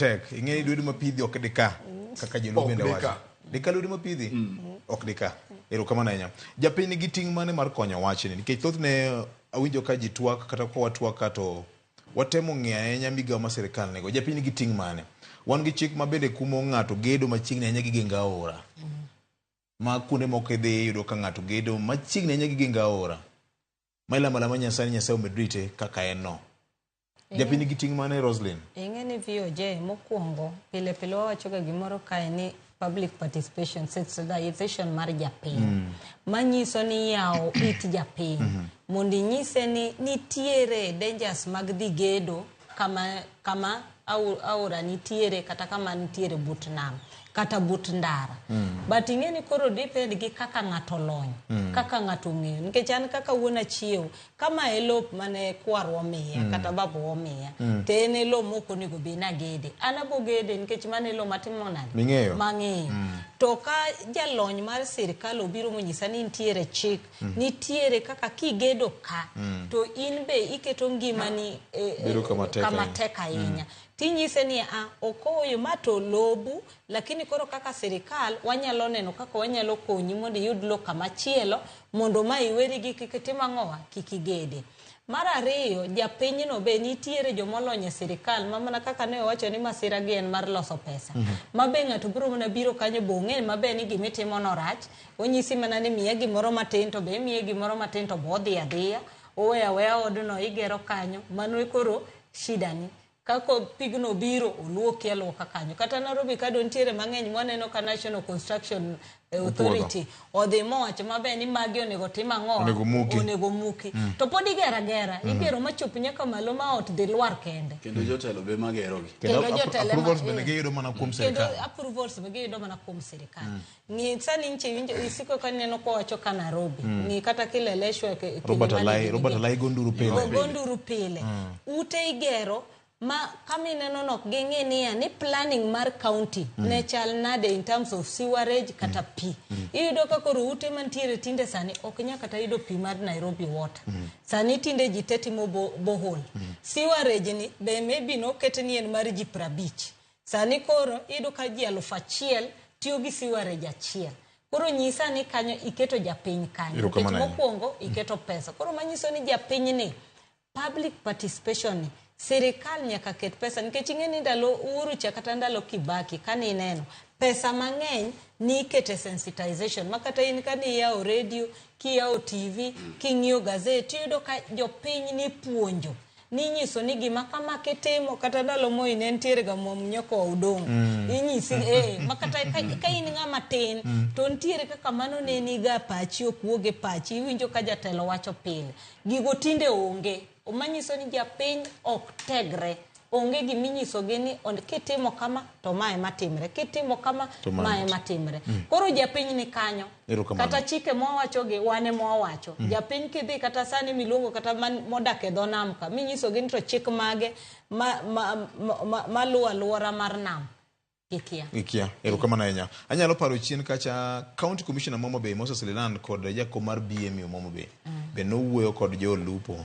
Otek. Ing'e ni lwedo mapidhi ok dika. Kaka joluo Ok bende dika. wacho. Dika lwedo mapidhi? Ok dika. Erokamano ahinya. Japiny nigi ting' mane mar konyo wachni? Nikech thothne awinjo ka ji twak kata ka watwak ka to watemo ng'iyo ahinya migawo ma sirikal nigo. Japiny nigi ting' mane? Wan gi chik ma bende kumo ng'ato gedo machiegni ahinya gi geng aora. Ma kuonde moko idhi iyudo ka ng'ato gedo machiegni ahinya gi geng aora. Ma ilamo alama Nyasaye ni Nyasaye omed rite kaka en no. Japiny nigi ting' mane Roslyn? Ing'e ni VOJ mokwongo pile pile wawachoga gimoro kae ni public participation, sensitization mar japiny manyiso ni yawo it japiny mondo inyise ni nitiere dangers mag dhi gedo kama aora nitiere kata kama nitiere but nam kata but ndara. But ing'e ni koro depend gi kaka ng'ato olony, kaka ng'ato ong'eyo. Nikech an kaka wuon achiew, kama e lop mane kwarwa omiya kata babawa omiya, to en e lo mok onego bed ni agede. An abo gede nikech mano e lo matimo nade? Ming'eyo. Mang'eyo. To ka jalony mar sirikal obiro monyisa ni nitiere chik, nitiere kaka kigedo ka, to in be iketo ngimani Bedo kama tek kama ahinya. tek ahinya. Tinyise ni a okoyo ma to lobu, lakini koro kaka sirikal wanyalo neno kaka wanyalo konyi mondo iyud lo kama chielo mondo ma iweri gi kik itim ang'owa, kik igede. Mar ariyo, japinyno be nitiere jomolony e sirikal ma mana kaka ne owacho ni masira gi en mar loso pesa. Ma be ng'ato biro mana biro kanyo bo ong'e maber ni gimitimo no rach, onyisi mana ni miya gimoro matin to be imiye gimoro matin to bo odhi adhiya, oweyo aweya odno igero kanyo, mano koro shida ni. Kako pigno biro oluoki aluoka kanyo. Kata Nairobi ka do nitiere mang'eny mwaneno ka National Construction Authority odhi mowacho maber ni magi onego tim ang'o? Onego muki. Onego muki. To pod igero agera, igero machop nyaka malo ma ot dhi lwar kende. Kendo jotelo be magerogi. Kendo Kendo jotelo ema- approvals bende giyudo mana kuom Kendo sirikal. approvals be giyudo mana kuom sirikal. Ng'i sani nche iwinjo isiko ka ineno kowacho ka Nairobi. Ng'i kata Kileleshwa Robert Kilimani Alai, gini Robert gi. Alai go nduru pile. Go nduru pile. Ute igero ma kama ineno no ok ging'i niya ni planning mar county ne chal nade in terms of sewerage kata pi. Iyudo ka koro ute mantiere tinde sani ok nyal kata yudo pi mar Nairobi Water. Sani tinde ji te timo borehole. Sewerage ni be maybe noket ni en mar ji 50. Sani koro iyudo ka ji 1000 tiyo gi sewerage achiel. Koro nyisa ni kanyo iketo japiny kanyo. Erokamano Nikech ahinya. mokwongo iketo pesa. Koro manyiso ni japiny ni public participation ni sirikal nyaka ket pesa nikech ing'e ni ndalo Uhuru cha kata ndalo Kibaki kane ineno pesa mang'eny ni ikete sensitization ma kata in kane iyawo radio, kiyawo TV, king'iyo gazet tiyudo ka jopiny nipuonjo ninyiso ni gima kama kitimo kata ndalo Moi ne nitiere ga Mwamnyoko wa Udongo inyisi ma kata ka in ng'ama tin to nitiere kaka mano ne niga pachi ok wuog e pachi iwinjo ka jatelo wacho pile gigo tinde onge manyiso ni japiny ok tegre onge giminyisogi ni kitimo kama to mae matimre kitimo kama To mae mae matimre koro japiny ni kanyo Erokamano. kata chike mwawachogi wan ema wawacho japiny kidhi kata sani miluongo kata modak e dho nam ka minyisogi ni to chik mage maluwo alwora mar nam gikia. Gikia. Erokamano ahinya. Anyalo paro chien kacha County Commissioner ma Homa Bay Moses Leland kod jakom mar BMU ma Homa Bay be nowuoyo kod jolupo.